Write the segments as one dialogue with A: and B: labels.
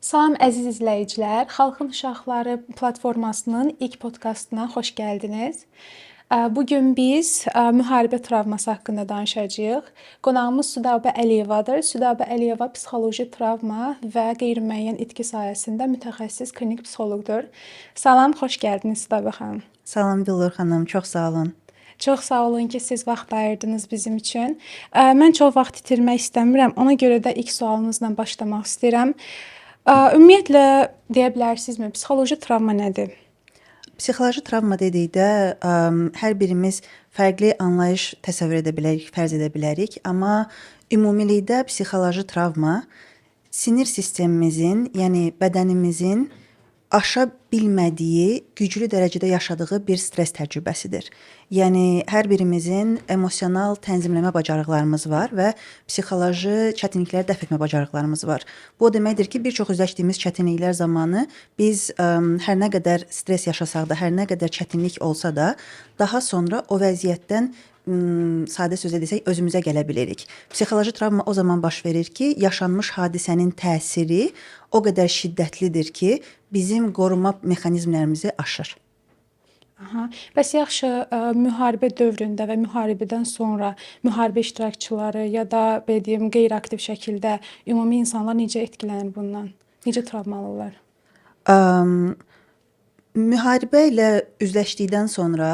A: Salam əziz izləyicilər, Xalqın Uşaqları platformasının ilk podkastına xoş gəldiniz. Bu gün biz müharibə travması haqqında danışacağıq. Qonağımız Südabə Əliyevadır. Südabə Əliyeva psixoloji travma və qeyri-müəyyən itki sahəsində mütəxəssis klinik psixoloqdur. Salam, xoş gəldiniz Südabə xanım.
B: Salam Billur xanım, çox sağ olun.
A: Çox sağ olun ki, siz vaxt ayırdınız bizim üçün. Mən çox vaxt itirmək istəmirəm. Ona görə də ilk sualımızla başlamaq istəyirəm. Ümumiyyətlə deyə bilərsinizmi, psixoloji travma nədir?
B: Psixoloji travma dedikdə hər birimiz fərqli anlayış təsəvvür edə bilərik, fərz edə bilərik, amma ümumilikdə psixoloji travma sinir sistemimizin, yəni bədənimizin aşa bilmədiyi, güclü dərəcədə yaşadığı bir stres təcrübəsidir. Yəni hər birimizin emosional tənzimləmə bacarıqlarımız var və psixoloji çətinlikləri dəf etmə bacarıqlarımız var. Bu o deməkdir ki, bir çox üzləşdiyimiz çətinliklər zamanı biz hər nə qədər stres yaşasaq da, hər nə qədər çətinlik olsa da, daha sonra o vəziyyətdən sadə sözlə desək özümüzə gələ bilirik. Psixoloji travma o zaman baş verir ki, yaşanmış hadisənin təsiri o qədər şiddətlidir ki, bizim qorunma mexanizmlərimizi aşır.
A: Aha. Bəs yaxşı, müharibə dövründə və müharibədən sonra müharibə iştirakçıları ya da belə deyim, qeyri-aktiv şəkildə ümumi insanlar necə etkilənir bundan? Necə travma alırlar?
B: Müharibə ilə üzləşdikdən sonra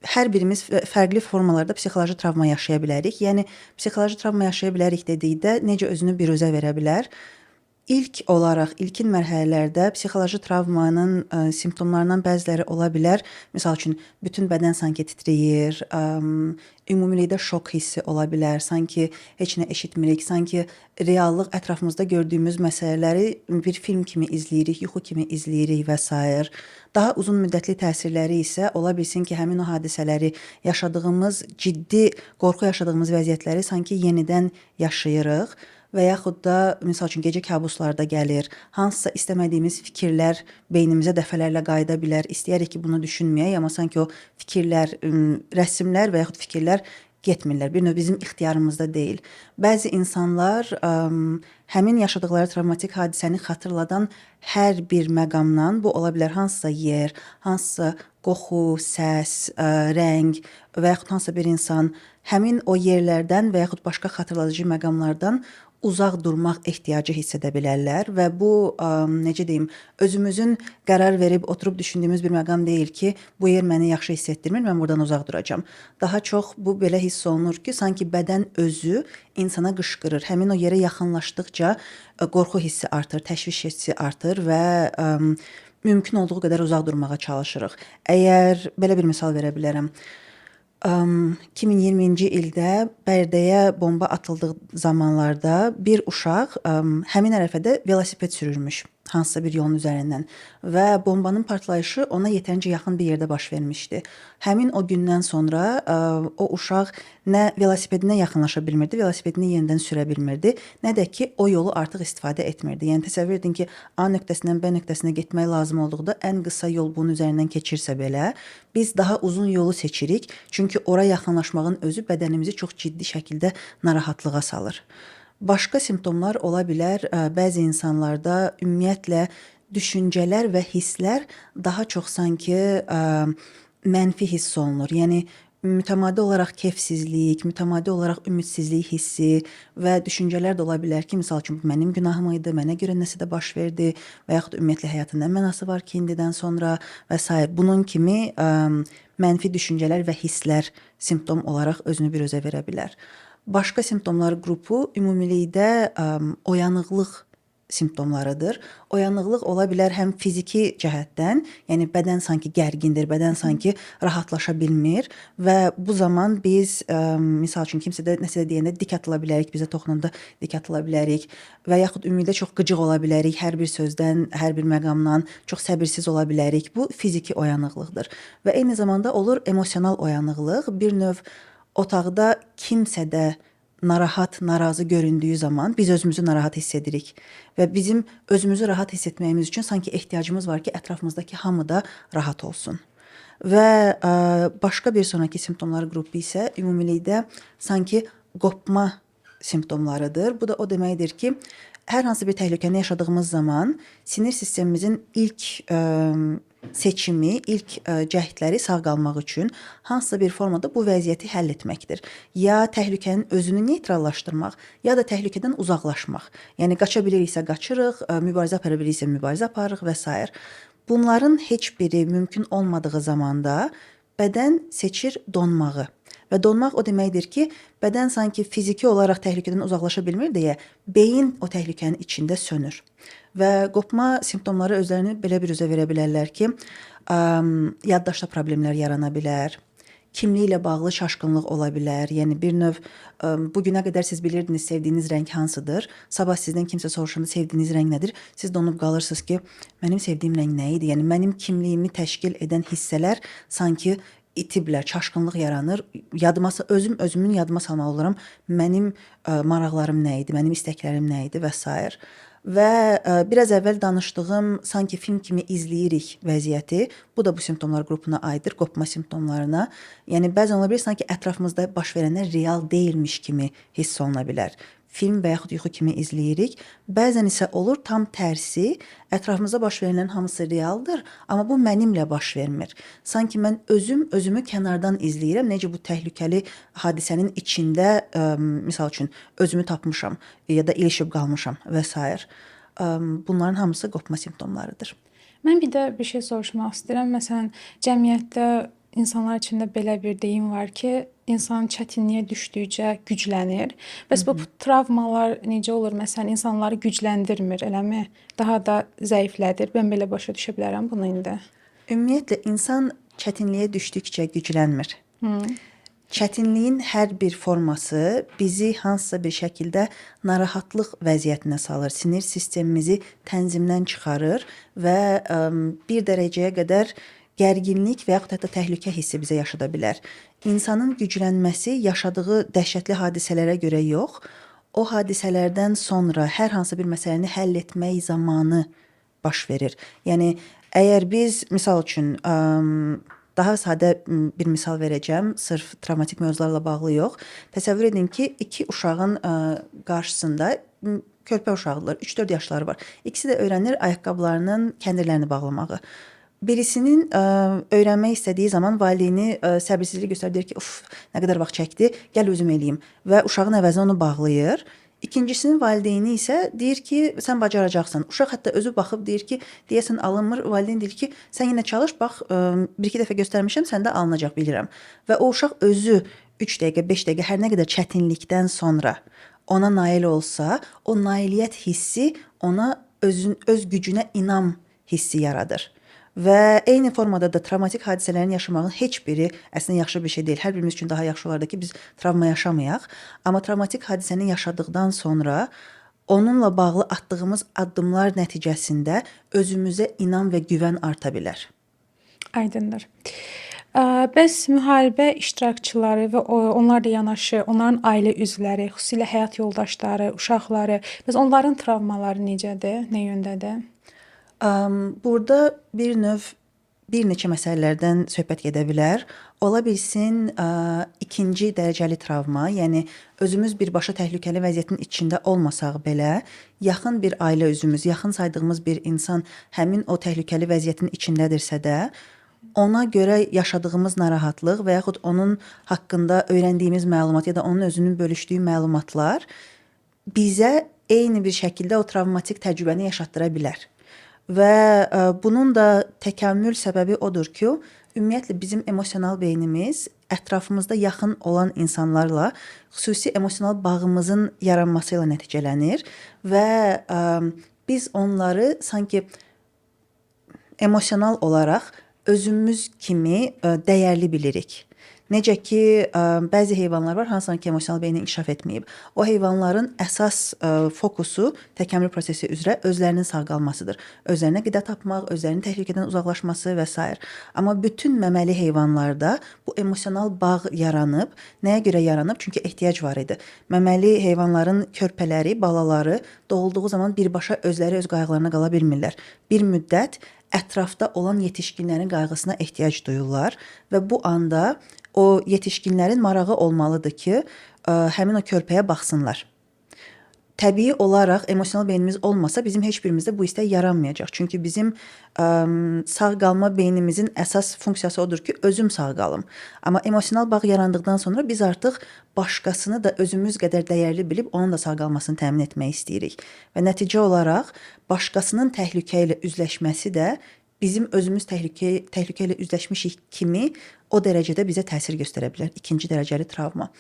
B: hər birimiz fərqli formalarda psixoloji travma yaşaya bilərik. Yəni psixoloji travma yaşaya bilərik dedikdə necə özünü biruzə verə bilər? İlk olaraq ilkin mərhələlərdə psixoloji travmanın simptomlarından bəziləri ola bilər. Misal üçün bütün bədən sanki titrəyir, ümumilikdə şok hissi ola bilər, sanki heç nə eşitmirik, sanki reallıq ətrafımızda gördüyümüz məsələləri bir film kimi izləyirik, yuxu kimi izləyirik və sair. Daha uzun müddətli təsirləri isə ola bilsin ki, həmin o hadisələri yaşadığımız ciddi qorxu yaşadığımız vəziyyətləri sanki yenidən yaşayırıq və yaxud da misal üçün gecə kabuslarda gəlir, hansısa istəmədiyimiz fikirlər beynimizə dəfələrlə qayıda bilər. İstəyirik ki, bunu düşünməyək, amma sanki o fikirlər, rəsmlər və yaxud fikirlər getmirlər. Bir növ bizim ixtiyarımızda deyil. Bəzi insanlar həmin yaşadıkları travmatik hadisəni xatırladan hər bir məqamdan, bu ola bilər hansısa yer, hansısa qoxu, səs, rəng və yaxud hansısa bir insan, həmin o yerlərdən və yaxud başqa xatırladıcı məqamlardan uzaq durmaq ehtiyacı hiss edə bilərlər və bu necə deyim, özümüzün qərar verib oturub düşündüyümüz bir məqam deyil ki, bu yer məni yaxşı hiss etdirmir, mən burdan uzaq duracağam. Daha çox bu belə hiss olunur ki, sanki bədən özü insana qışqırır. Həmin o yerə yaxınlaşdıqca qorxu hissi artır, təşviş hissi artır və mümkün olduğu qədər uzaq durmağa çalışırıq. Əgər belə bir misal verə bilərəm. 2020-ci ildə Bərdəyə bomba atıldığı zamanlarda bir uşaq həmin ərəfədə velosiped sürürmüş hansısa bir yolun üzərindən və bombanın partlayışı ona yetərincə yaxın bir yerdə baş vermişdi. Həmin o gündən sonra o uşaq nə velosipedinə yaxınlaşa bilmirdi, velosipedini yenidən sürə bilmirdi, nə də ki o yolu artıq istifadə etmirdi. Yəni təsəvvür edin ki, A nöqtəsindən B nöqtəsinə getmək lazım olduqda ən qısa yol bunun üzərindən keçirsə belə, biz daha uzun yolu seçirik. Çünki ora yaxınlaşmağın özü bədənimizi çox ciddi şəkildə narahatlığa salır. Başqa simptomlar ola bilər. Bəzi insanlarda ümumiyyətlə düşüncələr və hisslər daha çox sanki mənfi hiss olunur. Yəni mütəmadi olaraq kefsizlik, mütəmadi olaraq ümidsizlik hissi və düşüncələr də ola bilər ki, misal üçün bu mənim günahım idi, mənə görə nəsə də baş verdi və yaxud ümumiyyətlə həyatın nə mənası var ki indidən sonra və sair. Bunun kimi mənfi düşüncələr və hisslər simptom olaraq özünü biruzə verə bilər. Başqa simptomlar qrupu ümumilikdə oyanıqlıq simptomlarıdır. Oyanıqlıq ola bilər həm fiziki cəhətdən, yəni bədən sanki gərgindir, bədən sanki rahatlaşa bilmir və bu zaman biz misal üçün kimsə də nəsə də deyəndə dik atıla bilərik, bizə toxunanda dik atıla bilərik və yaxud ümumilikdə çox qıcıq ola bilərik, hər bir sözdən, hər bir məqamdan çox səbirsiz ola bilərik. Bu fiziki oyanıqlıqdır. Və eyni zamanda olur emosional oyanıqlıq, bir növ otaqda kimsə də narahat, narazı göründüyü zaman biz özümüzü narahat hiss edirik və bizim özümüzü rahat hiss etməyimiz üçün sanki ehtiyacımız var ki, ətrafımızdakı hamı da rahat olsun. Və başqa bir sonraki simptomlar qrupu isə ümumilikdə sanki qopma simptomlarıdır. Bu da o deməkdir ki, hər hansı bir təhlükəni yaşadığımız zaman sinir sistemimizin ilk seçimi, ilk cəhdləri sağ qalmaq üçün hansısa bir formada bu vəziyyəti həll etməkdir. Ya təhlükənin özünü neytrallaşdırmaq, ya da təhlükədən uzaqlaşmaq. Yəni qaça biliriksə qaçırıq, mübarizə apara biliriksə mübarizə aparırıq və sair. Bunların heç biri mümkün olmadığı zamanda bədən seçir donmağı. Və donmaq o deməkdir ki, bədən sanki fiziki olaraq təhlükədən uzaqlaşa bilmir deyə beyin o təhlükənin içində sönür. Və qopma simptomları özlərini belə bir üzə verə bilərlər ki, yaddaşda problemlər yarana bilər, kimliklə bağlı çaşqınlıq ola bilər. Yəni bir növ bu günə qədər siz bilirdiniz sevdiyiniz rəng hansıdır. Sabah sizdən kimsə soruşanda sevdiyiniz rəng nədir? Siz donub qalırsınız ki, mənim sevdiyim rəng nə idi? Yəni mənim kimliyimi təşkil edən hissələr sanki itiblər, çaşqınlıq yaranır. Yadıma özüm özümün yadıma salmalı oluram. Mənim maraqlarım nə idi, mənim istəklərim nə idi və sair. Və biraz əvvəl danışdığım sanki film kimi izləyirik vəziyyəti, bu da bu simptomlar qrupuna aiddir, qopma simptomlarına. Yəni bəzən ola bilər sanki ətrafımızda baş verənlər real deyilmiş kimi hiss oluna bilər. Film və yaxud yuxu kimi izləyirik. Bəzən isə olur tam tərsi, ətrafımızda baş verənlərin hamısı realdır, amma bu mənimlə baş vermir. Sanki mən özüm özümü kənardan izləyirəm, necə bu təhlükəli hadisənin içində, misal üçün özümü tapmışam ya da ilişib qalmışam və sair. Bunların hamısı qopma simptomlarıdır.
A: Mən bir də bir şey soruşmaq istəyirəm. Məsələn, cəmiyyətdə insanlar içində belə bir deyim var ki, insan çətinliyə düşdükcə güclənir. Bəs bu travmalar necə olur? Məsələn, insanları gücləndirmir, eləmi? Daha da zəiflədir. Mən belə başa düşə bilərəm bunu indi.
B: Ümumiyyətlə insan çətinliyə düşdükcə güclənmir. Çətinliyin hər bir forması bizi hansısa bir şəkildə narahatlıq vəziyyətinə salır. Sinir sistemimizi tənzimdən çıxarır və bir dərəcəyə qədər gərginlik və yaxud hətta təhlükə hissi bizə yaşada bilər. İnsanın güclənməsi yaşadığı dəhşətli hadisələrə görə yox, o hadisələrdən sonra hər hansı bir məsələni həll etmək zamanı baş verir. Yəni əgər biz misal üçün daha sadə bir misal verəcəm, sırf travmatik mövzularla bağlı yox. Təsəvvür edin ki, iki uşağın qarşısında körpə uşaqdırlar, 3-4 yaşları var. İkisi də öyrənir ayaqqabılarının kəndirlərini bağlamağı. Birisinin öyrənmək istədiyi zaman valideyni səbirsizlik göstərir, deyir ki, uf, nə qədər vaxt çəkdi, gəl özüm eləyim və uşağın əvəzinə onu bağlayır. İkincisinin valideyni isə deyir ki, sən bacaracaqsan. Uşaq hətta özü baxıb deyir ki, deyəsən alınmır. Valideyn deyir ki, sən yenə çalış, bax, bir-iki dəfə göstərmişəm, səndə alınacaq, bilirəm. Və o uşaq özü 3 dəqiqə, 5 dəqiqə hər nə qədər çətinlikdən sonra ona nail olsa, o nailiyyət hissi ona öz gücünə inam hissi yaradır. Və eyni formada da travmatik hadisələrin yaşamağın heç biri əslində yaxşı bir şey deyil. Hər birimiz üçün daha yaxşı olardı ki, biz travma yaşamayaq. Amma travmatik hadisəni yaşadıqdan sonra onunla bağlı atdığımız addımlar nəticəsində özümüzə inam və güvən arta bilər.
A: Aydındır. Bəs müharibə iştirakçıları və onlarla yanaşı onların ailə üzvləri, xüsusilə həyat yoldaşları, uşaqları, bəs onların travmaları necədir, nə yöndədir?
B: Burada bir növ bir neçə məsələlərdən söhbət gedə bilər. Ola bilsin ikinci dərəcəli travma, yəni özümüz birbaşa təhlükəli vəziyyətin içində olmasaq belə, yaxın bir ailə üzvümüz, yaxın saydığımız bir insan həmin o təhlükəli vəziyyətin içindədirsə də, ona görə yaşadığımız narahatlıq və yaxud onun haqqında öyrəndiyimiz məlumat ya da onun özünün bölüşdüyü məlumatlar bizə eyni bir şəkildə o travmatik təcrübəni yaşatdıra bilər. Və bunun da təkamül səbəbi odur ki, ümumiyyətlə bizim emosional beynimiz ətrafımızda yaxın olan insanlarla xüsusi emosional bağımızın yaranması ilə nəticələnir və biz onları sanki emosional olaraq özümüz kimi dəyərli bilirik. Necə ki, bəzi heyvanlar var, hansılar ki, emosional beyni inkişaf etməyib. O heyvanların əsas fokusu təkamül prosesi üzrə özlərinin sağ qalmasıdır. Özlərinə qida tapmaq, özlərinin təhlükədən uzaqlaşması və sair. Amma bütün məməli heyvanlarda bu emosional bağ yaranıb. Nəyə görə yaranıb? Çünki ehtiyac var idi. Məməli heyvanların körpələri, balaları doğulduğu zaman birbaşa özləri öz qayğılarına qala bilmirlər. Bir müddət ətrafda olan yetişkinlərin qayğısına ehtiyac duyurlar və bu anda o yetişkinlərin marağı olmalıdır ki, həmin o körpəyə baxsınlar. Təbii olaraq emosional beynimiz olmasa bizim heç birimizdə bu istək yaranmayacaq. Çünki bizim sağ qalma beynimizin əsas funksiyası odur ki, özüm sağ qalım. Amma emosional bağ yarandıqdan sonra biz artıq başqasını da özümüz qədər dəyərli bilib onun da sağ qalmasını təmin etmək istəyirik. Və nəticə olaraq başqasının təhlükə ilə üzləşməsi də bizim özümüz təhlükə ilə üzləşmişik kimi o dərəcədə bizə təsir göstərə bilər. İkinci dərəcəli travma.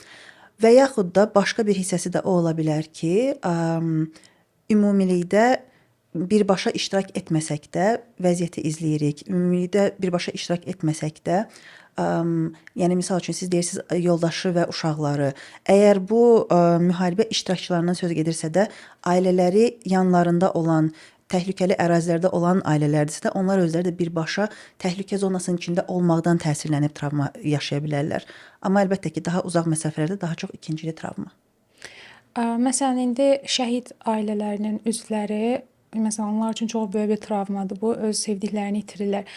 B: Və yaxud da başqa bir hissəsi də o ola bilər ki, ümumilikdə birbaşa iştirak etməsək də vəziyyəti izləyirik. Ümumilikdə birbaşa iştirak etməsək də, yəni misal üçün siz deyirsiniz yoldaşı və uşaqları. Əgər bu müharibə iştirakçılarından söz gedirsə də, ailələri yanlarında olan, təhlükəli ərazilərdə olan ailələrdirsə də, onlar özləri də birbaşa təhlükə zonasının içində olmaqdan təsirlənib travma yaşaya bilərlər. Amma əlbəttə ki, daha uzaq məsafələrdə daha çox ikincili travma.
A: Məsələn, indi şəhid ailələrinin üzvləri, məsələn, onlar üçün çox böyük bir travmadır bu, öz sevdiklərini itirirlər.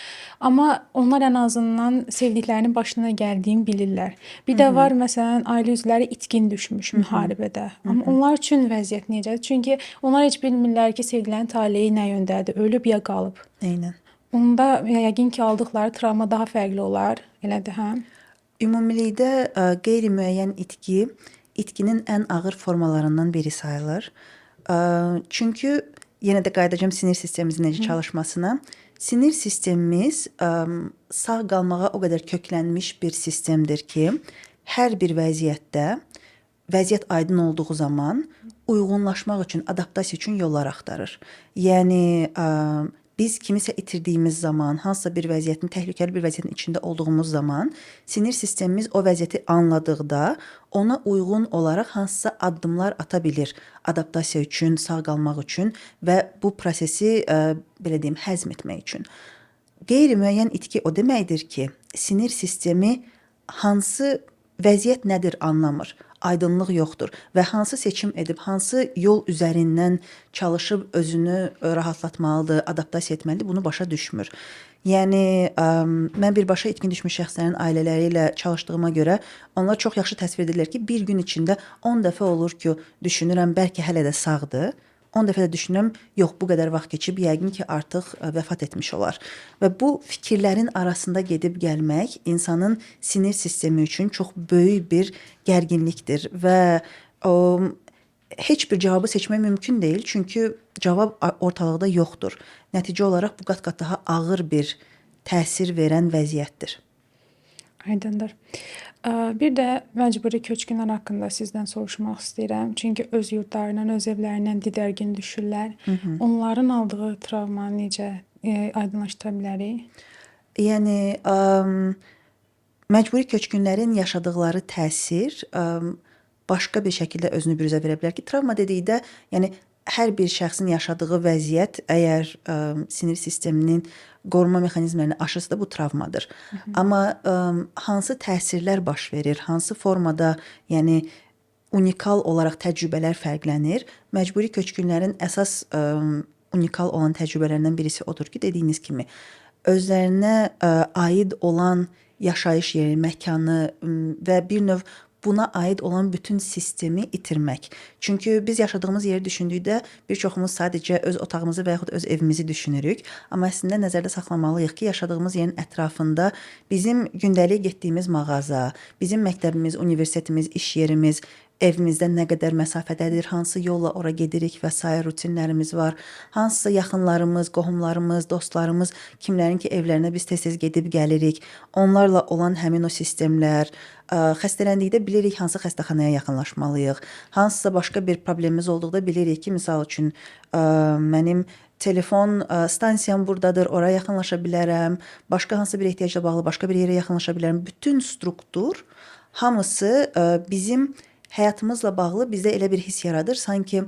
A: Amma onlar ən azından sevdiklərinin başına nə gəldiyini bilirlər. Bir də var, məsələn, ailə üzvləri itkin düşmüş müharibədə. Amma onlar üçün vəziyyət necədir? Çünki onlar heç bilmirlər ki, sevdiklərinin taleyi nə yöndədir, ölüb ya qalıb.
B: Eynən.
A: Onda yəqin ki, aldıqları travma daha fərqli olar, elədir, hə?
B: Ümumilikdə qeyri-müəyyən itki itkinin ən ağır formalarından biri sayılır. Çünki yenə də qayıdacağam sinir sistemimizin necə çalışmasına. Sinir sistemimiz sağ qalmağa o qədər köklənmiş bir sistemdir ki, hər bir vəziyyətdə, vəziyyət aydın olduğu zaman uyğunlaşmaq üçün, adaptasiya üçün yollar axtarır. Yəni biz kimisə itirdiyimiz zaman, hansısa bir vəziyyətin, təhlükəli bir vəziyyətin içində olduğumuz zaman sinir sistemimiz o vəziyyəti anladıqda ona uyğun olaraq hansısa addımlar ata bilir adaptasiya üçün, sağ qalmaq üçün və bu prosesi belə deyim, həzm etmək üçün. Qeyri-müəyyən itki o deməkdir ki, sinir sistemi hansı vəziyyət nədir anlamır, aydınlıq yoxdur və hansı seçim edib, hansı yol üzərindən çalışıb özünü rahatlatmalıdır, adaptasiya etməlidir, bunu başa düşmür. Yəni mən birbaşa itkin düşmüş şəxslərin ailələri ilə çalışdığıma görə onlar çox yaxşı təsvir edirlər ki, bir gün içində 10 dəfə olur ki, düşünürəm bəlkə hələ də sağdır. 10 dəfə də düşünürəm, yox, bu qədər vaxt keçib, yəqin ki, artıq vəfat etmiş olar. Və bu fikirlərin arasında gedib gəlmək insanın sinir sistemi üçün çox böyük bir gərginlikdir və o heç bir cavabı seçmək mümkün deyil, çünki cavab ortalıqda yoxdur. Nəticə olaraq bu qat-qat daha ağır bir təsir verən vəziyyətdir.
A: Aydındır. Bir də məcburi köçkünlər haqqında sizdən soruşmaq istəyirəm. Çünki öz yurdlarından, öz evlərindən didərgin düşürlər. Onların aldığı travmanı necə aydınlaşdıra bilərik?
B: Yəni məcburi köçkünlərin yaşadıqları təsir başqa bir şəkildə özünü büruzə verə bilər ki, travma dedikdə, yəni hər bir şəxsin yaşadığı vəziyyət əgər sinir sisteminin qorunma mexanizmlərini aşırsa da bu travmadır. Amma hansı təsirlər baş verir, hansı formada, yəni unikal olaraq təcrübələr fərqlənir? Məcburi köçkünlərin əsas unikal olan təcrübələrindən birisi odur ki, dediyiniz kimi özlərinə aid olan yaşayış yeri, məkanı və bir növ buna aid olan bütün sistemi itirmək. Çünki biz yaşadığımız yeri düşündükdə bir çoxumuz sadəcə öz otağımızı və yaxud öz evimizi düşünürük. Amma əslində nəzərdə saxlamalıyıq ki, yaşadığımız yerin ətrafında bizim gündəlik getdiyimiz mağaza, bizim məktəbimiz, universitetimiz, iş yerimiz, evimizdən nə qədər məsafədədir, hansı yolla ora gedirik və sair rutinlərimiz var. Hansısa yaxınlarımız, qohumlarımız, dostlarımız, kimlərin ki evlərinə biz tez-tez gedib gəlirik, onlarla olan həmin o sistemlər, xəstələndikdə bilirik hansı xəstəxanaya yaxınlaşmalıyıq. Hansısa başqa bir problemimiz olduqda bilirik ki, misal üçün, mənim telefon stansiyam buradadır, ora yaxınlaşa bilərəm, başqa hansı bir ehtiyacla bağlı başqa bir yerə yaxınlaşa bilərəm. Bütün struktur hamısı bizim həyatımızla bağlı bizdə elə bir his yaradır, sanki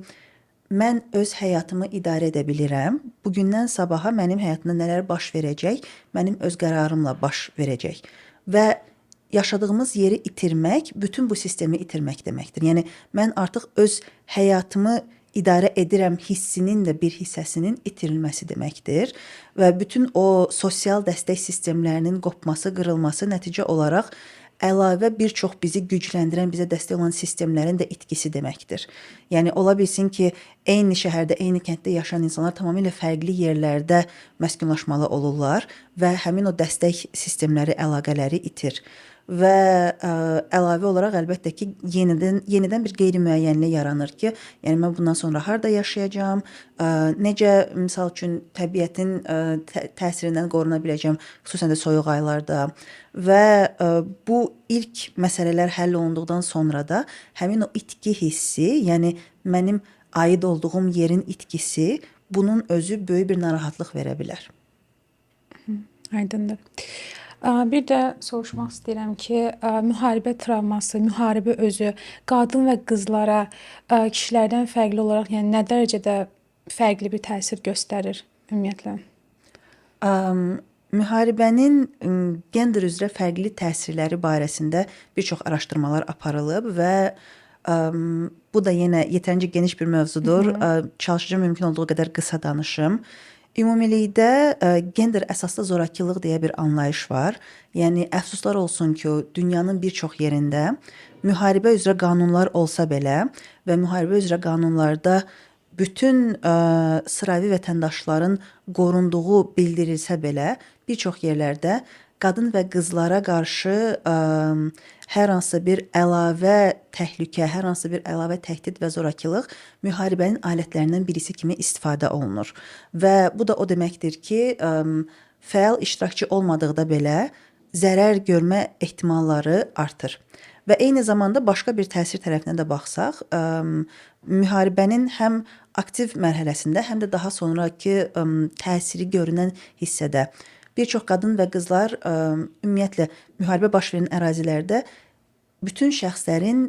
B: mən öz həyatımı idarə edə bilirəm. Bugündən sabaha mənim həyatımda nələr baş verəcək, mənim öz qərarımla baş verəcək. Və yaşadığımız yeri itirmək, bütün bu sistemi itirmək deməkdir. Yəni mən artıq öz həyatımı idarə edirəm hissinin də bir hissəsinin itirilməsi deməkdir və bütün o sosial dəstək sistemlərinin qopması, qırılması nəticə olaraq əlavə bir çox bizi gücləndirən, bizə dəstək olan sistemlərin də itkisi deməkdir. Yəni ola bilsin ki, eyni şəhərdə, eyni kənddə yaşayan insanlar tamamilə fərqli yerlərdə məskunlaşmalı olurlar və həmin o dəstək sistemləri, əlaqələri itir. Və əlavə olaraq əlbəttə ki, yenidən bir qeyri-müəyyənlik yaranır ki, yəni mən bundan sonra harda yaşayacağam, necə misal üçün təbiətin təsirindən qoruna biləcəm, xüsusən də soyuq aylarda və bu ilk məsələlər həll olunduqdan sonra da həmin o itki hissi, yəni mənim aid olduğum yerin itkisi, bunun özü böyük bir narahatlıq verə bilər.
A: Aydındır. Bir də soruşmaq istəyirəm ki, müharibə travması, müharibə özü qadın və qızlara kişilərdən fərqli olaraq, yəni nə dərəcədə fərqli bir təsir göstərir ümumiyyətlə?
B: Müharibənin gender üzrə fərqli təsirləri barəsində bir çox araşdırmalar aparılıb və bu da yenə yetərincə geniş bir mövzudur. Çalışacağam mümkün olduğu qədər qısa danışım. Ümumilikdə gender əsaslı zorakılıq deyə bir anlayış var. Yəni əfsuslar olsun ki, dünyanın bir çox yerində müharibə üzrə qanunlar olsa belə və müharibə üzrə qanunlarda bütün sıravi vətəndaşların qorunduğu bildirilsə belə, bir çox yerlərdə qadın və qızlara qarşı hər hansı bir əlavə təhlükə, hər hansı bir əlavə təhdid və zorakılıq müharibənin alətlərindən birisi kimi istifadə olunur. Və bu da o deməkdir ki, fəal iştirakçı olmadıqda belə zərər görmə ehtimalları artır. Və eyni zamanda başqa bir təsir tərəfinə də baxsaq, müharibənin həm aktiv mərhələsində, həm də daha sonrakı təsiri görünən hissədə bir çox qadın və qızlar ümumiyyətlə müharibə baş verən ərazilərdə bütün şəxslərin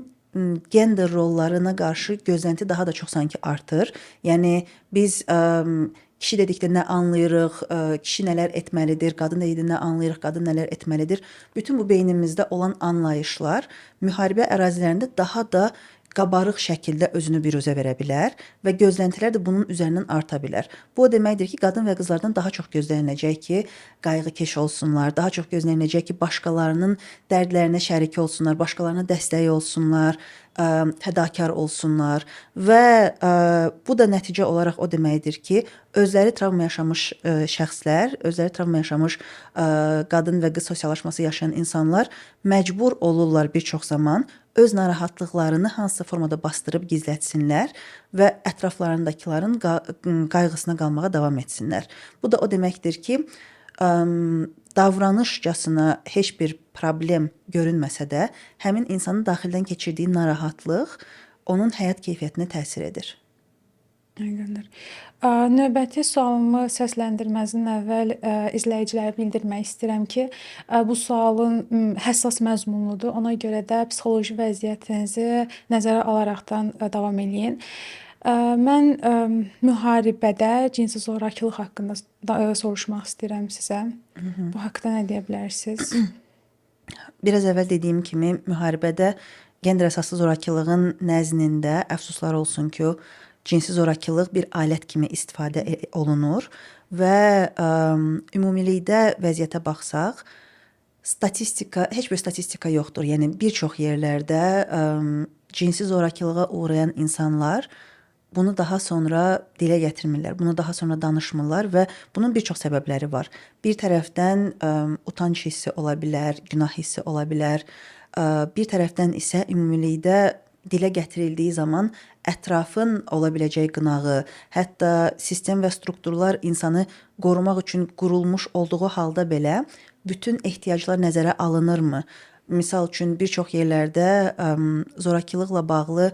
B: gender rollarına qarşı gözlənti daha da çox sanki artır. Yəni biz kişi dedikdə nə anlayırıq, kişi nələr etməlidir, qadın dedikdə nə anlayırıq, qadın nələr etməlidir. Bütün bu beynimizdə olan anlayışlar müharibə ərazilərində daha da qabarıq şəkildə özünü biruzə verə bilər və gözləntilər də bunun üzərindən arta bilər. Bu o deməkdir ki, qadın və qızlardan daha çox gözləniləcək ki, qayğıkeş olsunlar, daha çox gözləniləcək ki, başqalarının dərdlərinə şərik olsunlar, başqalarına dəstək olsunlar, fədakar olsunlar və bu da nəticə olaraq o deməkdir ki, özləri travma yaşamış şəxslər, özləri travma yaşamış qadın və qız sosiallaşması yaşayan insanlar məcbur olurlar bir çox zaman öz narahatlıqlarını hansısa formada bastırıb gizlətsinlər və ətraflarındakıların qayğısına qalmağa davam etsinlər. Bu da o deməkdir ki, davranışcasına heç bir problem görünməsə də, həmin insanın daxildən keçirdiyi narahatlıq onun həyat keyfiyyətinə təsir edir.
A: Aydındır. Növbəti sualımı səsləndirməzdən əvvəl izləyicilərə bildirmək istəyirəm ki, bu sualın həssas məzmunludur. Ona görə də psixoloji vəziyyətinizi nəzərə alaraqdan davam eləyin. Mən müharibədə cinsi zorakılıq haqqında soruşmaq istəyirəm sizə. Bu haqda nə deyə bilərsiniz?
B: Biraz əvvəl dediyim kimi, müharibədə gender əsaslı zorakılığın nəznində əfsuslar olsun ki, cinsi zorakılıq bir alət kimi istifadə olunur və ümumilikdə vəziyyətə baxsaq, statistika, heç bir statistika yoxdur. Yəni bir çox yerlərdə cinsi zorakılığa uğrayan insanlar bunu daha sonra dilə gətirmirlər, bunu daha sonra danışmırlar və bunun bir çox səbəbləri var. Bir tərəfdən utanc hissi ola bilər, günah hissi ola bilər. Bir tərəfdən isə ümumilikdə dilə gətirildiyi zaman ətrafın ola biləcəyi qınağı, hətta sistem və strukturlar insanı qorumaq üçün qurulmuş olduğu halda belə bütün ehtiyaclar nəzərə alınırmı? Misal üçün bir çox yerlərdə zorakılıqla bağlı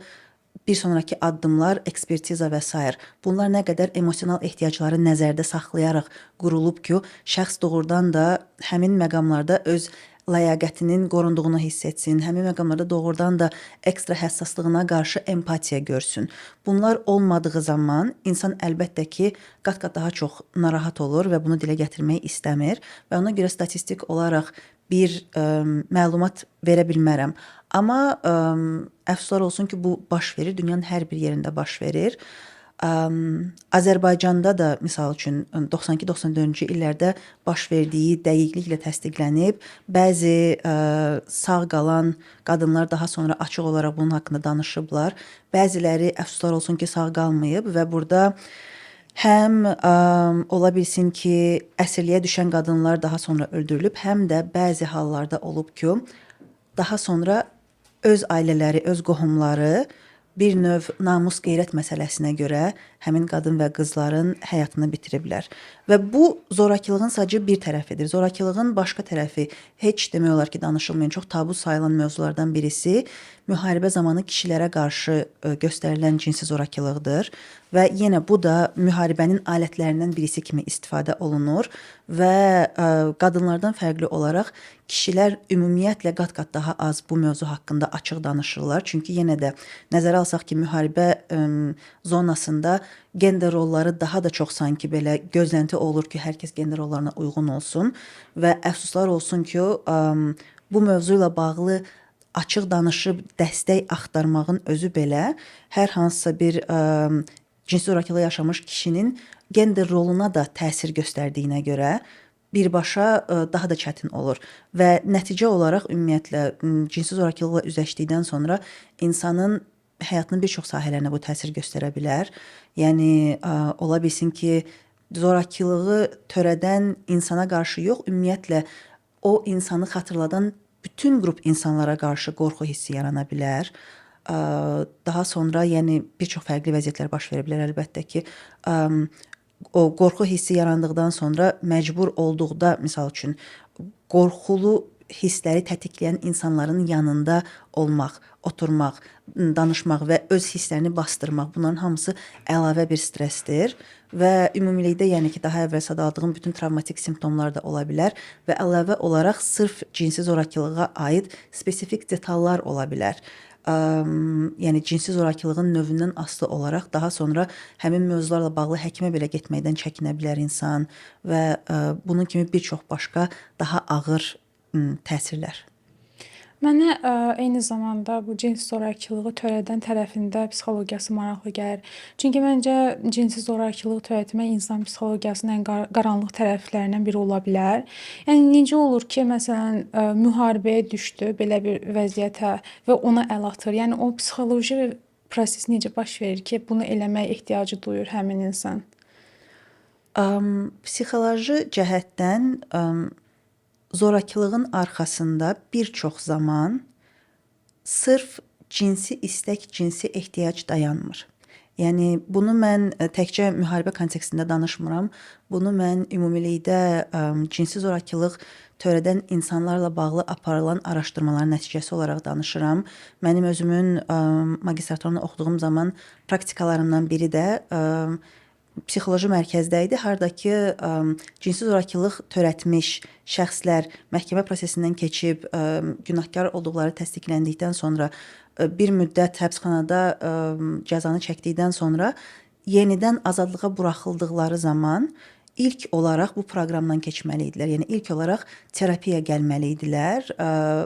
B: bir sonrakı addımlar, ekspertiza və sair. Bunlar nə qədər emosional ehtiyacları nəzərdə saxlayaraq qurulub ki, şəxs doğrudan da həmin məqamlarda öz ləyaqətinin qorunduğunu hiss etsin, həmin məqamlarda doğrudan da ekstra həssaslığına qarşı empatiya görsün. Bunlar olmadığı zaman insan əlbəttə ki, qat-qat daha çox narahat olur və bunu dilə gətirmək istəmir və ona görə statistik olaraq bir məlumat verə bilmərəm. Amma əfsuslar olsun ki, bu baş verir, dünyanın hər bir yerində baş verir. Azərbaycanda da misal üçün 92-94-cü illərdə baş verdiyi dəqiqliklə təsdiqlənib. Bəzi sağ qalan qadınlar daha sonra açıq olaraq bunun haqqında danışıblar. Bəziləri əfsuslar olsun ki, sağ qalmayıb və burada həm ola bilsin ki, əsirliyə düşən qadınlar daha sonra öldürülüb, həm də bəzi hallarda olub ki, daha sonra öz ailələri, öz qohumları bir növ namus qeyrət məsələsinə görə həmin qadın və qızların həyatını bitiriblər. Və bu zorakılığın sadəcə bir tərəfidir. Zorakılığın başqa tərəfi heç demək olar ki, danışılmayan, çox tabu sayılan mövzulardan birisi müharibə zamanı kişilərə qarşı göstərilən cinsi zorakılıqdır və yenə bu da müharibənin alətlərindən birisi kimi istifadə olunur və qadınlardan fərqli olaraq kişilər ümumiyyətlə qat-qat daha az bu mövzu haqqında açıq danışırlar. Çünki yenə də nəzərə alsaq ki, müharibə zonasında gender rolları daha da çox sanki belə gözlənti olur ki, hər kəs gender rollarına uyğun olsun və əfsuslar olsun ki, bu mövzu ilə bağlı açıq danışıb dəstək axtarmağın özü belə hər hansısa bir cinsi zorakılıq yaşamış kişinin gender roluna da təsir göstərdiyinə görə birbaşa daha da çətin olur və nəticə olaraq ümumiyyətlə cinsi zorakılıqla üzləşdikdən sonra insanın həyatının bir çox sahələrinə bu təsir göstərə bilər. Yəni ola bilsin ki, zorakılığı törədən insana qarşı yox, ümumiyyətlə o insanı xatırladan bütün qrup insanlara qarşı qorxu hissi yarana bilər. Daha sonra, yəni bir çox fərqli vəziyyətlər baş verə bilər əlbəttə ki, o qorxu hissi yarandıqdan sonra məcbur olduqda, misal üçün, qorxulu hissləri tətikləyən insanların yanında olmaq, oturmaq, danışmaq və öz hisslərini bastırmaq, bunların hamısı əlavə bir stressdir və ümumilikdə, yəni ki, daha əvvəl sadaladığım bütün travmatik simptomlar da ola bilər və əlavə olaraq sırf cinsi zorakılığa aid spesifik detallar ola bilər. Yəni cinsi zorakılığın növündən asılı olaraq daha sonra həmin mövzularla bağlı həkimə belə getməkdən çəkinə bilər insan və bunun kimi bir çox başqa daha ağır təsirlər.
A: Mənə eyni zamanda bu cins zorakılığı törədən tərəfində psixologiyası maraqlı gəlir. Çünki məncə cinsi zorakılıq törətmək insan psixologiyasının ən qaranlıq tərəflərindən biri ola bilər. Yəni necə olur ki, məsələn, müharibəyə düşdü belə bir vəziyyətə və ona əl atır. Yəni o psixoloji proses necə baş verir ki, bunu eləmək ehtiyacı duyur həmin insan?
B: Psixoloji cəhətdən zorakılığın arxasında bir çox zaman sırf cinsi istək, cinsi ehtiyac dayanmır. Yəni bunu mən təkcə müharibə kontekstində danışmıram. Bunu mən ümumilikdə cinsi zorakılıq törədən insanlarla bağlı aparılan araşdırmaların nəticəsi olaraq danışıram. Mənim özümün magistraturanı oxuduğum zaman praktikalarımdan biri də psixoloji mərkəzdə idi, harda ki cinsi zorakılıq törətmiş şəxslər məhkəmə prosesindən keçib günahkar olduqları təsdiqləndikdən sonra bir müddət həbsxanada cəzanı çəkdikdən sonra yenidən azadlığa buraxıldıqları zaman ilk olaraq bu proqramdan keçməli idilər. Yəni ilk olaraq terapiyaya gəlməli idilər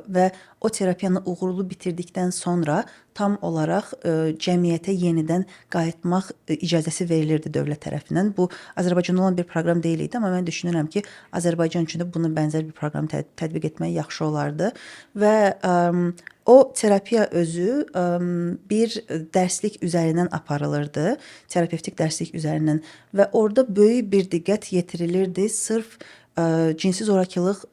B: və o terapiyanı uğurlu bitirdikdən sonra tam olaraq cəmiyyətə yenidən qayıtmaq icazəsi verilirdi dövlət tərəfindən. Bu Azərbaycanda olan bir proqram deyil idi, amma mən düşünürəm ki, Azərbaycan üçün də buna bənzər bir proqram tətbiq etmək yaxşı olardı və o terapiya özü bir dərslik üzərindən aparılırdı, terapevtik dərslik üzərindən və orada böyük bir diqqət yetirilirdi sırf cinsi zorakılıq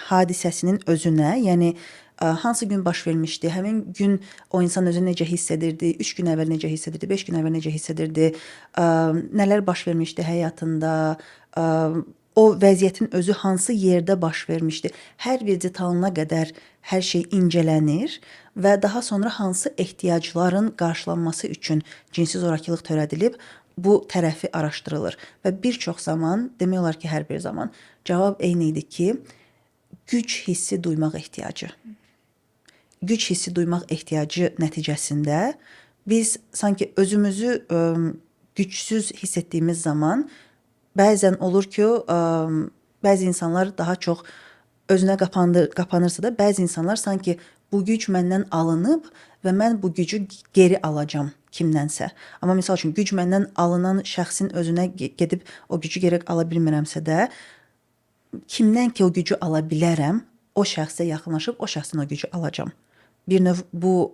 B: hadisəsinin özünə, yəni hansı gün baş vermişdi, həmin gün o insan özünü necə hiss edirdi, 3 gün əvvəl necə hiss edirdi, 5 gün əvvəl necə hiss edirdi, nələr baş vermişdi həyatında, o vəziyyətin özü hansı yerdə baş vermişdi. Hər bir detalına qədər hər şey incələnir və daha sonra hansı ehtiyacların qarşılanması üçün cinsi zorakılıq törədilib, bu tərəfi araşdırılır və bir çox zaman, demək olar ki, hər bir zaman cavab eyni idi ki, güc hissi duymaq ehtiyacı. Güc hissi duymaq ehtiyacı nəticəsində biz sanki özümüzü gücsüz hiss etdiyimiz zaman bəzən olur ki, bəzi insanlar daha çox özünə qapanırsa da, bəzi insanlar sanki bu güc məndən alınıb və mən bu gücü geri alacam kimdənsə. Amma misal üçün güc məndən alınan şəxsin özünə gedib o gücü geri ala bilmirəmsə də, kimdən ki o gücü ala bilərəm, o şəxsə yaxınlaşıb o şəxsdən o gücü alacam. Bir növ bu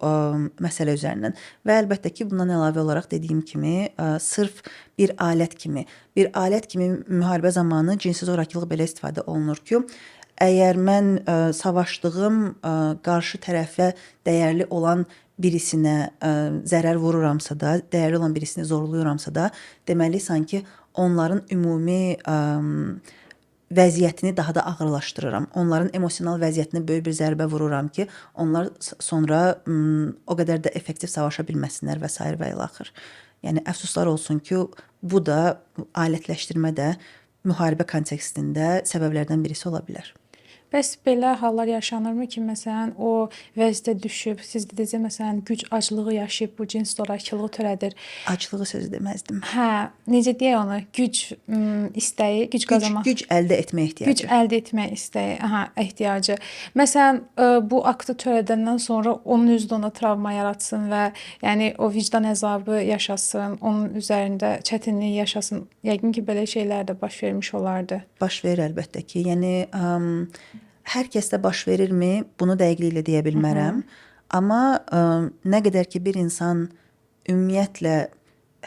B: məsələ üzərindən və əlbəttə ki, bundan əlavə olaraq dediyim kimi, sırf bir alət kimi, müharibə zamanı cinsi zorakılıq belə istifadə olunur ki, əgər mən savaşdığım qarşı tərəfə dəyərli olan birisinə zərər vururamsa da, dəyərli olan birisini zorlayıramsa da, deməli sanki onların ümumi vəziyyətini daha da ağırlaşdırıram. Onların emosional vəziyyətinə böyük bir zərbə vururam ki, onlar sonra o qədər də effektiv savaşa bilməsinlər və sair və ilaxır. Yəni əfsuslar olsun ki, bu da alətləşdirmə də müharibə kontekstində səbəblərdən birisi ola bilər.
A: Bəs belə hallar yaşanırmı ki, məsələn, o vəziyyətə düşüb, siz dediniz, məsələn, güc aclığı yaşayıb bu cins zorakılığı törədir.
B: Aclığı sözü deməzdim.
A: Hə, necə deyək onu? Güc istəyi, güc qazanmaq.
B: Güc əldə etmə ehtiyacı.
A: Güc əldə etmə istəyi, aha, ehtiyacı. Məsələn, bu aktı törədəndən sonra onun özü də ona travma yaratsın və yəni o vicdan əzabı yaşasın, onun üzərində çətinlik yaşasın. Yəqin ki, belə şeylər də baş vermiş olardı.
B: Baş verir əlbəttə ki. Yəni hər kəsdə baş verirmi? Bunu dəqiqliklə deyə bilmərəm. Amma nə qədər ki bir insan ümumiyyətlə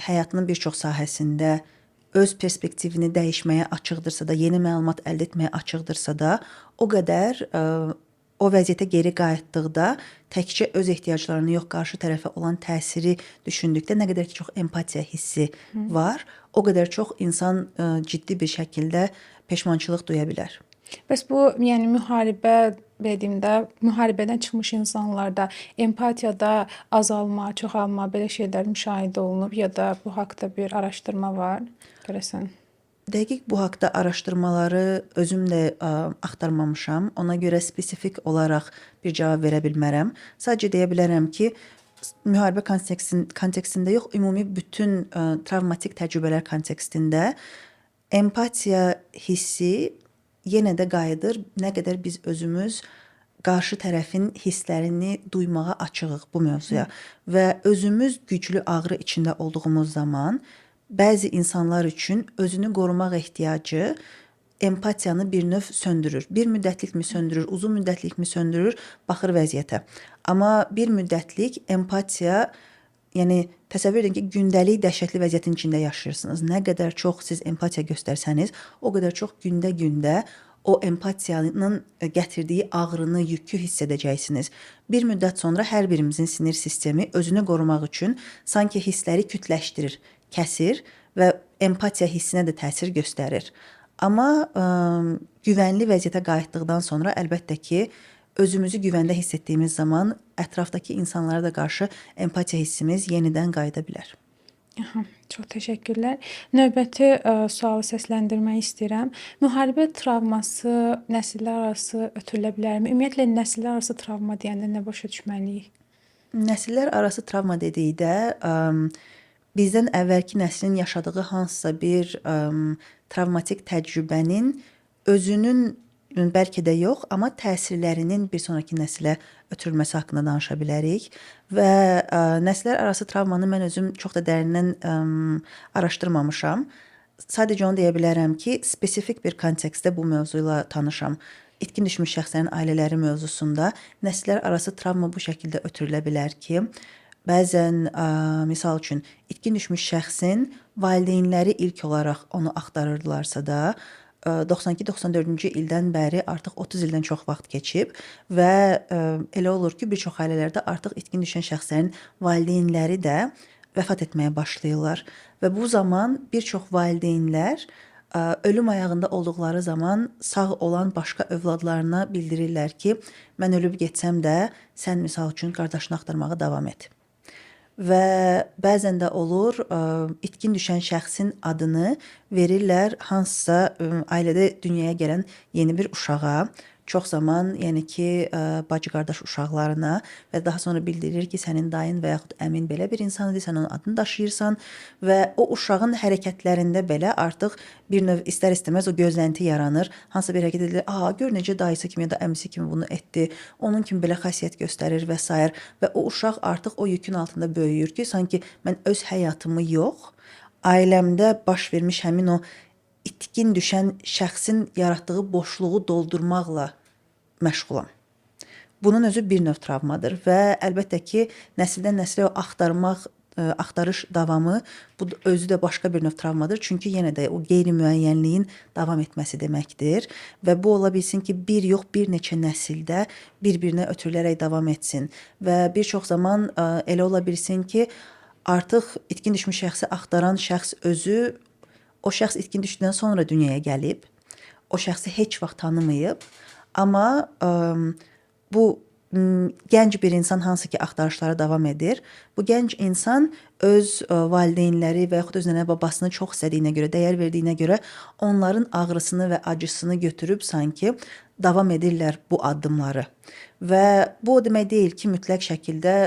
B: həyatının bir çox sahəsində öz perspektivini dəyişməyə açıqdırsa da, yeni məlumat əldə etməyə açıqdırsa da, o qədər o vəziyyətə geri qayıtdıqda təkcə öz ehtiyaclarını yox, qarşı tərəfə olan təsiri düşündükdə nə qədər ki çox empatiya hissi var, o qədər çox insan ciddi bir şəkildə peşmançılıq duya bilər.
A: Bəs bu, yəni müharibə belə deyim də, müharibədən çıxmış insanlarda empatiyada azalma, çoxalma belə şeylər müşahidə olunub ya da bu haqda bir araşdırma var görəsən?
B: Dəqiq bu haqda araşdırmaları özüm də axtarmamışam. Ona görə spesifik olaraq bir cavab verə bilmərəm. Sadəcə deyə bilərəm ki, müharibə kontekstində yox, ümumi bütün travmatik təcrübələr kontekstində empatiya hissi yenə də qayıdır. Nə qədər biz özümüz qarşı tərəfin hisslərini duymağa açığıq bu mövzuya və özümüz güclü ağrı içində olduğumuz zaman bəzi insanlar üçün özünü qorumaq ehtiyacı empatiyanı bir növ söndürür. Bir müddətlikmi söndürür, uzun müddətlikmi söndürür, baxır vəziyyətə. Amma bir müddətlik empatiya, yəni təsəvvür edin ki, gündəlik dəhşətli vəziyyətin içində yaşayırsınız. Nə qədər çox siz empatiya göstərsəniz, o qədər çox gündə-gündə o empatiyanın gətirdiyi ağrını, yükü hiss edəcəksiniz. Bir müddət sonra hər birimizin sinir sistemi özünü qorumaq üçün sanki hissləri kütləşdirir, kəsir və empatiya hissinə də təsir göstərir. Amma güvənli vəziyyətə qayıtdıqdan sonra əlbəttə ki, özümüzü güvəndə hiss etdiyimiz zaman ətrafdakı insanlara da qarşı empatiya hissimiz yenidən qayıda bilər.
A: Aha, çox təşəkkürlər. Növbəti sualı səsləndirmək istəyirəm. Müharibə travması nəsillər arası ötürülə bilərmi? Ümumiyyətlə nəsillər arası travma deyəndə nə başa düşməliyik?
B: Nəsillər arası travma dedikdə bizdən əvvəlki nəslin yaşadığı hansısa bir travmatik təcrübənin özünün bəlkə də yox, amma təsirlərinin bir sonrakı nəsilə ötürülməsi haqqında danışa bilərik və nəsillər arası travmanı mən özüm çox da dərindən araşdırmamışam. Sadəcə onu deyə bilərəm ki, spesifik bir kontekstdə bu mövzu ilə tanışam. İtkin düşmüş şəxslərin ailələri mövzusunda nəsillər arası travma bu şəkildə ötürülə bilər ki, bəzən misal üçün itkin düşmüş şəxsin valideynləri ilk olaraq onu axtarırdılarsa da, 92-94-cü ildən bəri artıq 30 ildən çox vaxt keçib və elə olur ki, bir çox ailələrdə artıq itkin düşən şəxslərin valideynləri də vəfat etməyə başlayırlar və bu zaman bir çox valideynlər ölüm ayağında olduqları zaman sağ olan başqa övladlarına bildirirlər ki, mən ölüb getsəm də sən misal üçün qardaşını axtarmağa davam et. Və bəzən də olur, itkin düşən şəxsin adını verirlər hansısa ailədə dünyaya gələn yeni bir uşağa. Çox zaman, yəni ki, bacı-qardaş uşaqlarına və daha sonra bildirilir ki, sənin dayın və yaxud əmin belə bir insan idi, sən onun adını daşıyırsan və o uşağın hərəkətlərində belə artıq bir növ istər-istəməz o gözlənti yaranır. Hansısa bir hərəkət edilir, "A, gör necə dayısı kimi ya da əmisi kimi bunu etdi, onun kimi belə xasiyyət göstərir" və sair və o uşaq artıq o yükün altında böyüyür ki, sanki mən öz həyatımı yox, ailəmdə baş vermiş həmin o itkin düşən şəxsin yaratdığı boşluğu doldurmaqla məşğulam. Bunun özü bir növ travmadır və əlbəttə ki, nəsildən nəslə o axtarmaq, axtarış davamı bu özü də başqa bir növ travmadır. Çünki yenə də o qeyri-müəyyənliyin davam etməsi deməkdir və bu ola bilsin ki, bir yox, bir neçə nəsildə bir-birinə ötürülərək davam etsin və bir çox zaman elə ola bilsin ki, artıq itkin düşmüş şəxsi axtaran şəxs özü o şəxs itkin düşdükdən sonra dünyaya gəlib, o şəxsi heç vaxt tanımayıb, amma bu gənc bir insan hansı ki axtarışlara davam edir, bu gənc insan öz valideynləri və yaxud öz nənə-babasını çox istədiyinə görə, dəyər verdiyinə görə onların ağrısını və acısını götürüb sanki davam edirlər bu addımları. Və bu o demək deyil ki, mütləq şəkildə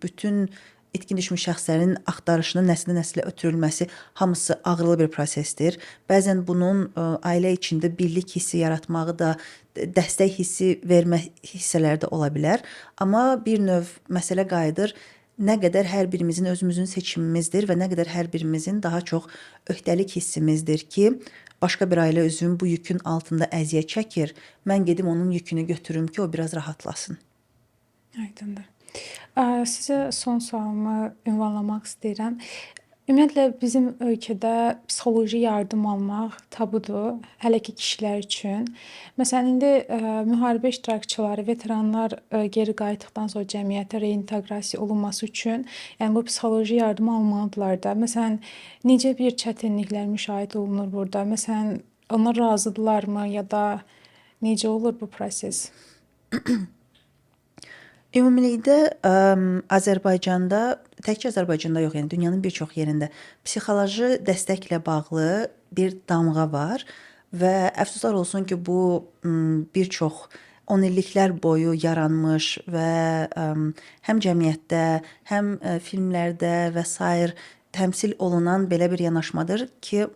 B: bütün itkin düşmüş şəxslərin axtarışının nəsildən nəslə ötürülməsi hamısı ağrılı bir prosesdir. Bəzən bunun ailə içində birlik hissi yaratmağı da, dəstək hissi vermə hissələri də ola bilər. Amma bir növ məsələ qayıdır nə qədər hər birimizin özümüzün seçimimizdir və nə qədər hər birimizin daha çox öhdəlik hissimizdir ki, başqa bir ailə üzvüm bu yükün altında əziyyət çəkir, mən gedim onun yükünü götürüm ki, o biraz rahatlasın.
A: Aydındır. Sizə son sualımı ünvanlamaq istəyirəm. Ümumiyyətlə bizim ölkədə psixoloji yardım almaq tabudur, hələ ki kişilər üçün. Məsələn, indi müharibə iştirakçıları, veteranlar geri qayıtdıqdan sonra cəmiyyətə reinteqrasiya olunması üçün, yəni bu psixoloji yardım almalıdırlar da. Məsələn, necə bir çətinliklər müşahidə olunur burada? Məsələn, onlar razıdırlarmı ya da necə olur bu proses?
B: Ümumilikdə Azərbaycanda, təkcə Azərbaycanda yox, yəni dünyanın bir çox yerində psixoloji dəstəklə bağlı bir damğa var və əfsuslar olsun ki, bu bir çox 10 illiklər boyu yaranmış və həm cəmiyyətdə, həm filmlərdə və sair təmsil olunan belə bir yanaşmadır ki,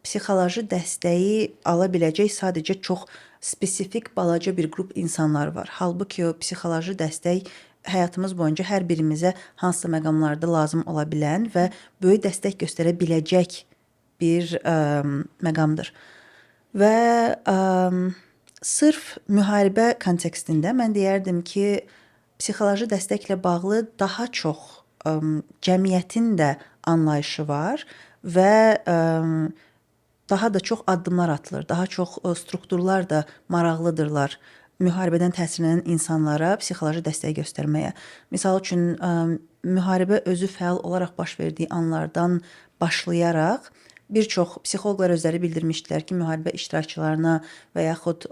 B: psixoloji dəstəyi ala biləcək sadəcə çox spesifik balaca bir qrup insanlar var. Halbuki o psixoloji dəstək həyatımız boyunca hər birimizə hansısa məqamlarda lazım ola bilən və böyük dəstək göstərə biləcək bir məqamdır. Və sırf müharibə kontekstində mən deyərdim ki, psixoloji dəstəklə bağlı daha çox cəmiyyətin də anlayışı var və daha da çox addımlar atılır. Daha çox strukturlar da maraqlıdırlar müharibədən təsirlənən insanlara psixoloji dəstək göstərməyə. Misal üçün müharibə özü fəal olaraq baş verdiyi anlardan başlayaraq bir çox psixoloqlar özləri bildirmişdilər ki, müharibə iştirakçılarına və yaxud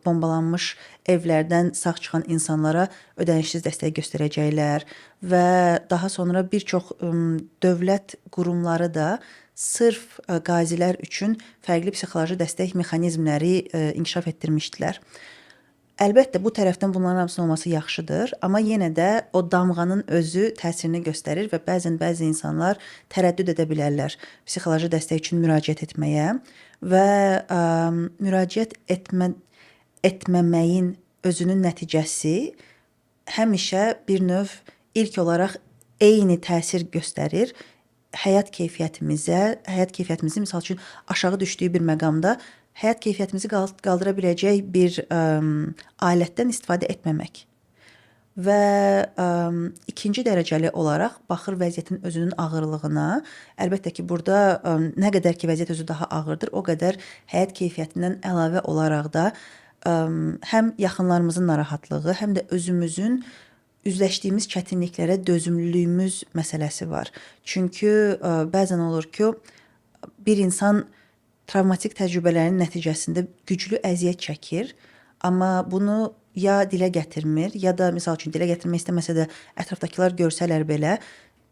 B: bombalanmış evlərdən sağ çıxan insanlara ödənişsiz dəstək göstərəcəklər və daha sonra bir çox dövlət qurumları da sırf qazilər üçün fərqli psixoloji dəstək mexanizmləri inkişaf etdirmişdilər. Əlbəttə bu tərəfdən bunların hamısının olması yaxşıdır, amma yenə də o damğanın özü təsirini göstərir və bəzən bəzi insanlar tərəddüd edə bilərlər psixoloji dəstək üçün müraciət etməyə və müraciət etməməyin özünün nəticəsi həmişə bir növ ilk olaraq eyni təsir göstərir həyat keyfiyyətimizə, həyat keyfiyyətimizin misal üçün aşağı düşdüyü bir məqamda həyat keyfiyyətimizi qaldıra biləcək bir alətdən istifadə etməmək. Və ikinci dərəcəli olaraq baxır vəziyyətin özünün ağırlığına. Əlbəttə ki, burada nə qədər ki vəziyyət özü daha ağırdır, o qədər həyat keyfiyyətindən əlavə olaraq da həm yaxınlarımızın narahatlığı, həm də özümüzün üzləşdiyimiz çətinliklərə dözümlülüyümüz məsələsi var. Çünki bəzən olur ki, bir insan travmatik təcrübələrin nəticəsində güclü əziyyət çəkir, amma bunu ya dilə gətirmir, ya da misal üçün dilə gətirmək istəməsə də ətrafdakılar görsələr belə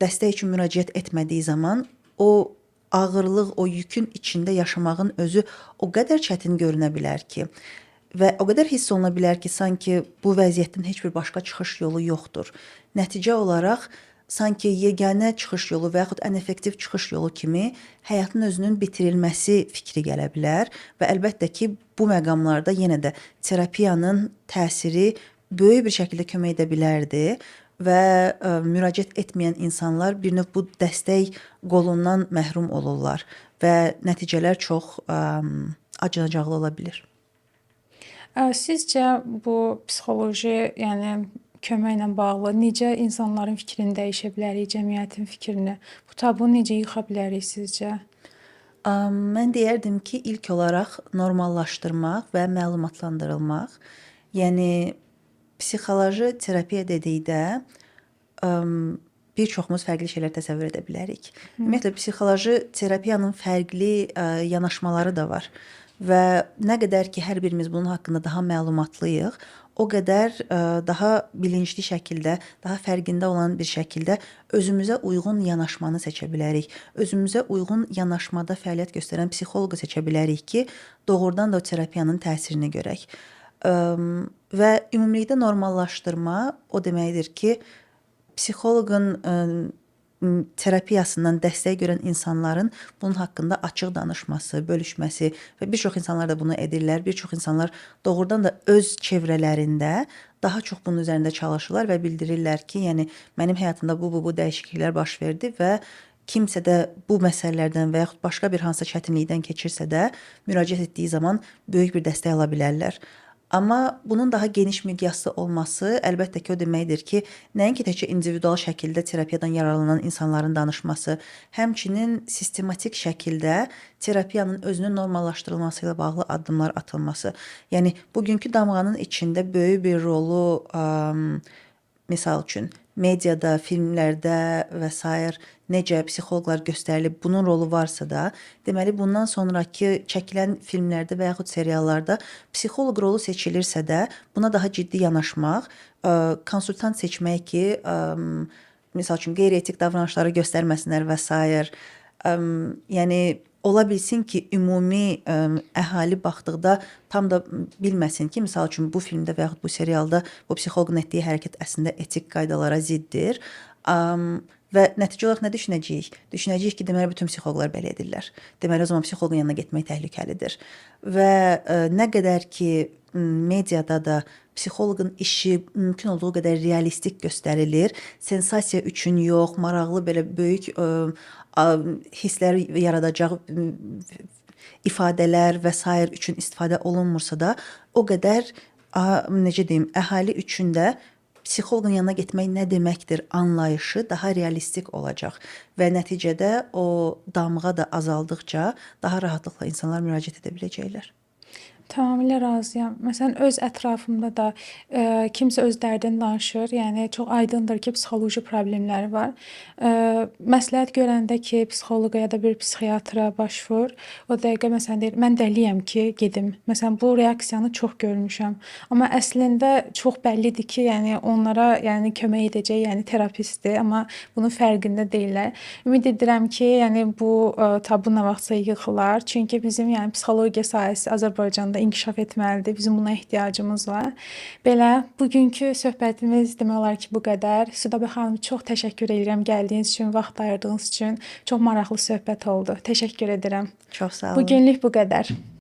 B: dəstək üçün müraciət etmədiyi zaman o ağırlıq, o yükün içində yaşamağın özü o qədər çətin görünə bilər ki, Və o qədər hiss oluna bilər ki, sanki bu vəziyyətdən heç bir başqa çıxış yolu yoxdur. Nəticə olaraq sanki yeganə çıxış yolu və yaxud ən effektiv çıxış yolu kimi həyatın özünün bitirilməsi fikri gələ bilər və əlbəttə ki, bu məqamlarda yenə də terapiyanın təsiri böyük bir şəkildə kömək edə bilərdi və müraciət etməyən insanlar bir növ bu dəstək qolundan məhrum olurlar və nəticələr çox acınacaqlı ola bilər.
A: Sizcə bu psixoloji, yəni köməklə bağlı necə insanların fikrini dəyişə bilərik, cəmiyyətin fikrini? Bu tabunu necə yıxa bilərik sizcə?
B: Mən deyərdim ki, ilk olaraq normallaşdırmaq və məlumatlandırılmaq. Yəni psixoloji terapiya dedikdə bir çoxumuz fərqli şeylər təsəvvür edə bilərik. Ümumiyyətlə psixoloji terapiyanın fərqli yanaşmaları da var. Və nə qədər ki hər birimiz bunun haqqında daha məlumatlıyıq, o qədər daha bilincli şəkildə, daha fərqində olan bir şəkildə özümüzə uyğun yanaşmanı seçə bilərik. Özümüzə uyğun yanaşmada fəaliyyət göstərən psixoloqu seçə bilərik ki, doğrudan da o terapiyanın təsirini görək. Və ümumilikdə normallaşdırma o deməkdir ki, psixoloqun terapiyasından dəstək görən insanların bunun haqqında açıq danışması, bölüşməsi və bir çox insanlar da bunu edirlər. Bir çox insanlar doğrudan da öz çevrələrində daha çox bunun üzərində çalışırlar və bildirirlər ki, yəni mənim həyatımda bu dəyişikliklər baş verdi və kimsə də bu məsələlərdən və yaxud başqa bir hansısa çətinlikdən keçirsə də müraciət etdiyi zaman böyük bir dəstək ala bilərlər. Amma bunun daha geniş miqyaslı olması əlbəttə ki, o deməkdir ki, nəinki təkcə individual şəkildə terapiyadan yararlanan insanların danışması, həmçinin sistematik şəkildə terapiyanın özünün normallaşdırılması ilə bağlı addımlar atılması. Yəni bugünkü damğanın içində böyük bir rolu misal üçün mediada, filmlərdə və sair necə psixoloqlar göstərilib, bunun rolu varsa da, deməli bundan sonrakı çəkilən filmlərdə və yaxud seriallarda psixoloq rolu seçilirsə də, buna daha ciddi yanaşmaq, konsultant seçmək ki, misal üçün qeyri-etik davranışları göstərməsinlər və sair. Yəni ola bilsin ki, ümumi əhali baxdıqda tam da bilməsin ki, misal üçün bu filmdə və yaxud bu serialda bu psixoloqun etdiyi hərəkət əslində etik qaydalara ziddir. Və nəticə olaraq nə düşünəcəyik? Düşünəcəyik ki, deməli bütün psixoloqlar belə edirlər. Deməli o zaman psixoloqun yanına getmək təhlükəlidir. Və nə qədər ki mediada da psixoloqun işi mümkün olduğu qədər realistik göstərilir, sensasiya üçün yox, maraqlı belə böyük hisslər yaradacaq ifadələr və sair üçün istifadə olunmursa da, o qədər necə deyim, əhali üçün də psixoloqun yanına getmək nə deməkdir anlayışı daha realistik olacaq və nəticədə o damğa da azaldıqca daha rahatlıqla insanlar müraciət edə biləcəklər.
A: Tamamilə razıyam. Məsələn, öz ətrafımda da kimsə öz dərdini danışır, yəni çox aydındır ki, psixoloji problemləri var. Məsləhət görəndə ki, psixoloqa ya da bir psixiatra başvur, o dəqiqə məsələn deyir, mən dəliyəm ki, gedim. Məsələn, bu reaksiyanı çox görmüşəm. Amma əslində çox bəllidir ki, yəni onlara yəni kömək edəcək, yəni terapistdir, amma bunun fərqində deyillər. Ümid edirəm ki, yəni bu tabu nə vaxtsa yıxılar. Çünki bizim yəni psixologiya sahəsi Azərbaycanda inkişaf etməlidir. Bizim buna ehtiyacımız var. Belə, bugünkü söhbətimiz demək olar ki, bu qədər. Südabə xanım, çox təşəkkür edirəm gəldiyiniz üçün, vaxt ayırdığınız üçün. Çox maraqlı söhbət oldu. Təşəkkür edirəm.
B: Çox sağ olun.
A: Bugünlük bu qədər.